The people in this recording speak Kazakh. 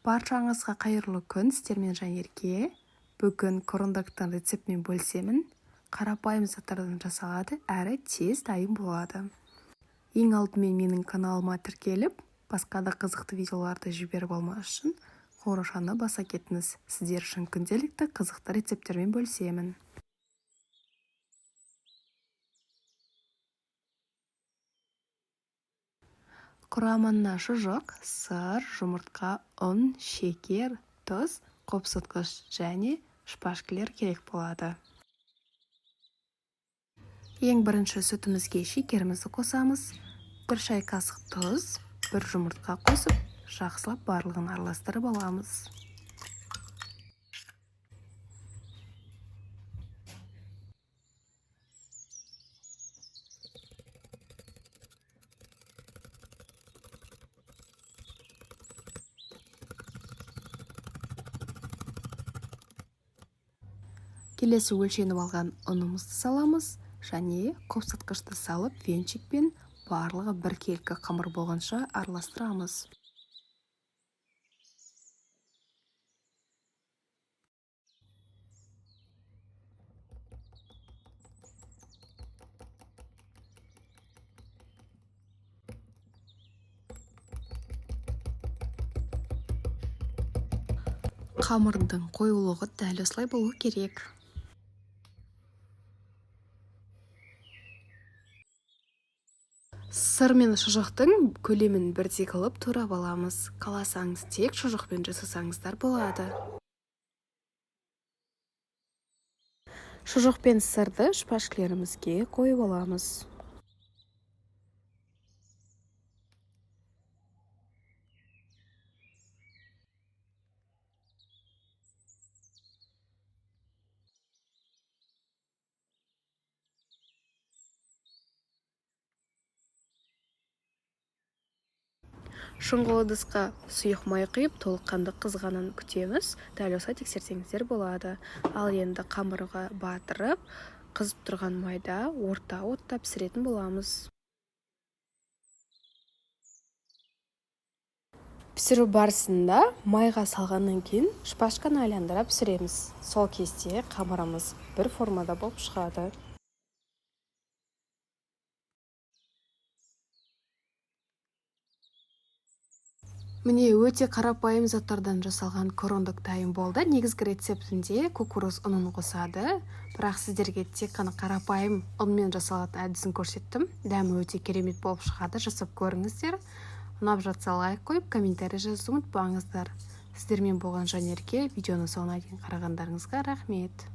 Баршаңызға қайырлы күн, сіздермен Жанерке. Бүгін курундактың рецептімен бөлісемін. Қарапайым заттардан жасалады, әрі тез дайын болады. Ең алдымен менің каналыма тіркеліп, басқа да қызықты видеоларды жіберіп алмас үшін қоңыраушаны баса кетіңіз. Сіздер үшін күнделікті қызықты рецепттермен бөлісемін. Құрамына шұжық, сыр, жұмыртқа, ұн, шекер, тұз, қопсытқыш және шпажкілер керек болады. Ең бірінші сүтімізге шекерімізді қосамыз. 1 шай қасық тұз, 1 жұмыртқа қосып, жақсылап барлығын араластырып аламыз. Келесі өлшеніп алған ұнымызды саламыз және қопсытқышты салып венчикпен барлығы біркелкі қамыр болғанша араластырамыз. Қамырдың қоюлығы дәл осылай болу керек. Сыр мен шұжықтың көлемін бірдей қылып турап аламыз. Қаласаңыз тек шұжықпен жасасаңыздар болады. Шұжық пен сырды шпажкілерімізге қойып аламыз. Шұңғыл ыдысқа сұйық май құйып, толыққанды қызғанын күтеміз. Дәл осылай тексерсеңіздер болады. Ал енді қамырға батырып, қызып тұрған майда орта отта пісіретін боламыз. Пісіру барысында майға салғаннан кейін шпажканы айландыра пісіреміз. Сол кезде қамырымыз бір формада болып шығады. Міне, өте қарапайым заттардан жасалған курундак дайын болды. Негізгі рецептінде кукуруз ұнын қосады, бірақ сіздерге тек қана қарапайым ұнмен жасалатын әдісін көрсеттім. Дәмі өте керемет болып шығады, жасап көріңіздер. Ұнап жатса лайк қойып, комментарий жазуды ұмытпаңыздар. Сіздермен болған Жанерке. Видеоны соңына дейін қарағандарыңызға рахмет.